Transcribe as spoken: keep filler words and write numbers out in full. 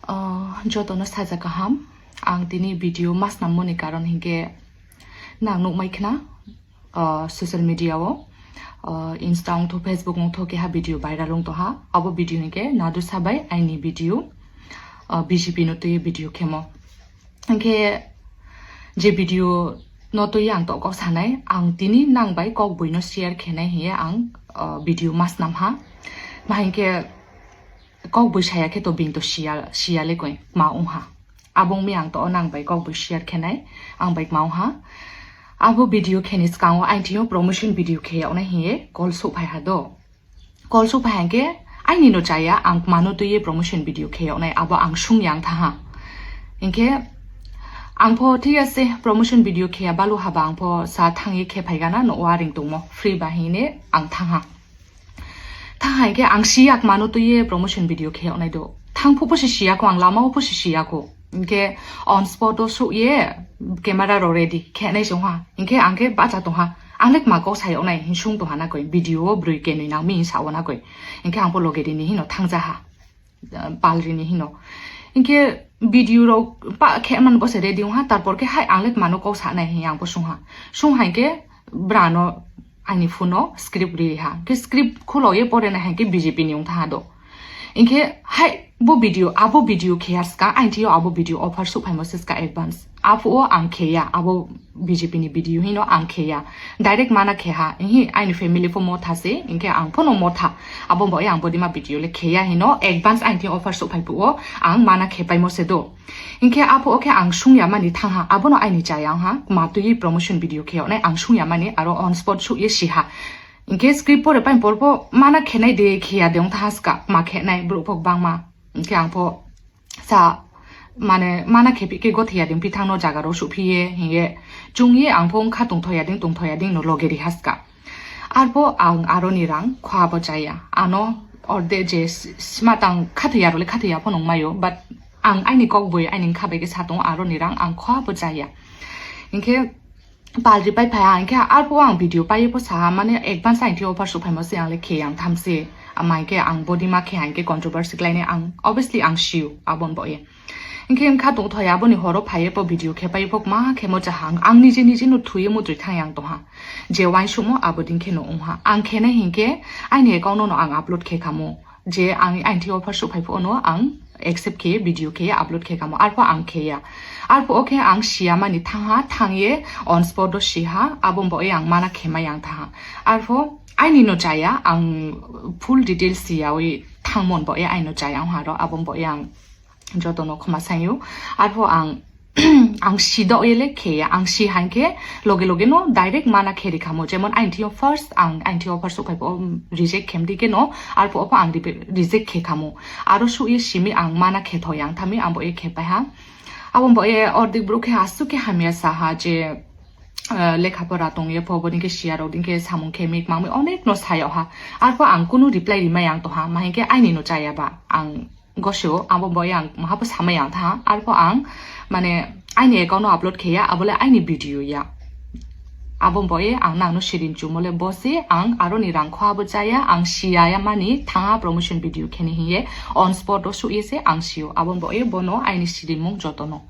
Ah, jotono saja kaham. Ang tini video ma snam mani karon hinkhe nang nukmai khna, ah, social media o, ah, Insta wngthu, Facebook wngthu keha video viral wngtong ha. Abo video hinkhe Nadu Sabai aini video, ah, B J P no twi video khemo. Hinkhe je video no twi ang to kok sanai, ang tini nang bai kok bui no share khenai hiye ang, ah, video ma snam ha. Ma hinkhe kok bui saya khe to bini to siya, siya le koi ma wng ha. Abo wngmi ang to o nang bai kok bui share khenai, ang bai ma wng ha. Abo video kheni swkango aini thio promotion video khe yoknai hiye call sok phai ha do. Call sok phai hinkhe aini no chaya, ang mano twiye promotion video khe yoknai, abo ang sung yang tha ha. Hinkhe ang pho thik ase promotion video khe ya balu haba ang pho sa thangye khe phai gana no waring tongmo free ba hine ang thang ha. Thang hai khe ang siyak mano twiye promotion video khe yoknai do. Thang phu pho se siyako, ang lama o pho se siyako. Hinkhe on spot o suk ye camera ro ready khe nai song ha. Hinkhe ang khe bacha tong ha. Ang le ma kok sai yoknai hin sung tong ha na koi. Video o brui kenui nang mi hin sa o na koi. Hinkhe ang pho loge rini hino thang ja ha. Pal rini hino. Hinkhe video rok pa khe man bo se ready wng ha. Tarpor khe hai ang le mano kok sa nai hin ang pho sung ha. Sung hai khe brano ani phone o script ri ha. Ke script khulo ye pore na hai ke B J P ni wng tha do. Hinkhe hai bo video, abo video khe ya ska, aini thio abo video offer suk phaimo se ska advance. Aphuo ang khe ya, abo B J P ni video hino ang khe ya. Direct mana khe ha, hi aini family pho motha se, hinkhe ang phono motha. Abo bo ang bodima video le khe ya hino advance aini thio offer suk phai phuo ang mana khe paimo se do. Hinkhe apho okhe ang sung ya mani thang ha, abono aini chaya wng ha, ma twiwi promotion video khe yoknai ang sung ya mani aro on spot suk ye si ha. Hinkhe script pore paini por pho mana khenai de khe ya de wng tha ska, ma khenai brouh pho bangma. Hinkhe ang pho sa mane mana khe pi khe gothi ya de wng pi thang no jaga ro suk phi ye hiye chung ye ang pho wng kha tong tho ya ding tong tho ya ding no loge ri ha ska. Arpho ang aroni rang khwa bo chaya. Ano orde je s-, sma tang khathoya role khathoya pho nung mayo, but ang aini kok bui aini wngkha bai khe sa tongo, aroni rang ang khwa bo chaya. Hinkhe pal ri pai phai ha, hinkhe arpho ang video pai pho sa ha, mane advance aini thio offer suk phaimo se ang le khe yang tham se. Ama hinkhe ang body ma khe ha hinkhe controversy khlai nai ang, obviously ang siu abon bo ye. Hinkhe wngkha tong thoi aboni horo phaiye po video khe pai pok ma khe mo cha hang. Ang nije nije no thuye mutri thang yang tong ha. Je wainsumo abo din khe no wng ha. Ang khe nai hinkhe aini account no no ang upload khe kha mo. Je ang aini thio offer suk phai pho no ang accept khe video khe upload khe kha mo. Arpho ang khe ya. Arpho okhe ang siya mani thang ha, thang ye on spot o si ha. Abo bo ye ang mana khe ma yang tha ha. Arpho aini no chaya ang full details siya wi thang mon bo ye aini no chaya wng ha ro. Abo bo ye ang jotono khoma sayo. Arpho ang, ang si dok yele khe ya, ang si hai khe loge loge no direct mana khe ri kha mo. Jemon aini thio first, ang aini thio offer suk phai pho reject khem di khe no, arpho opho ang re-, reject khe kha mo. Aro suk ye simi ang mana khe tho yang thami, ang bo ye khe pai ha. Abo bo ye ordik brouh khe asuk khe hamya sa ha je, eh, lekha pora tong ye pho, bo din khe siya rok din khe samung khe mik mang mi onek no sa yok ha. Arpho ang kunu reply ri ma yang tong ha, ma hinkhe aini no chaya ba ang gosio, abo bo yang maha bo sama yang tha, arpho ang mane aini account no upload khe ya, abo le aini video ya. Abo bo ye ang nang no sirin chumo le bo se ang aroni rang khwa bo chaya, ang siya ya mani thang ha promotion video khe ni hiye on spot o suk ye se ang sio, abo bo ye bono aini sirin mung jotono.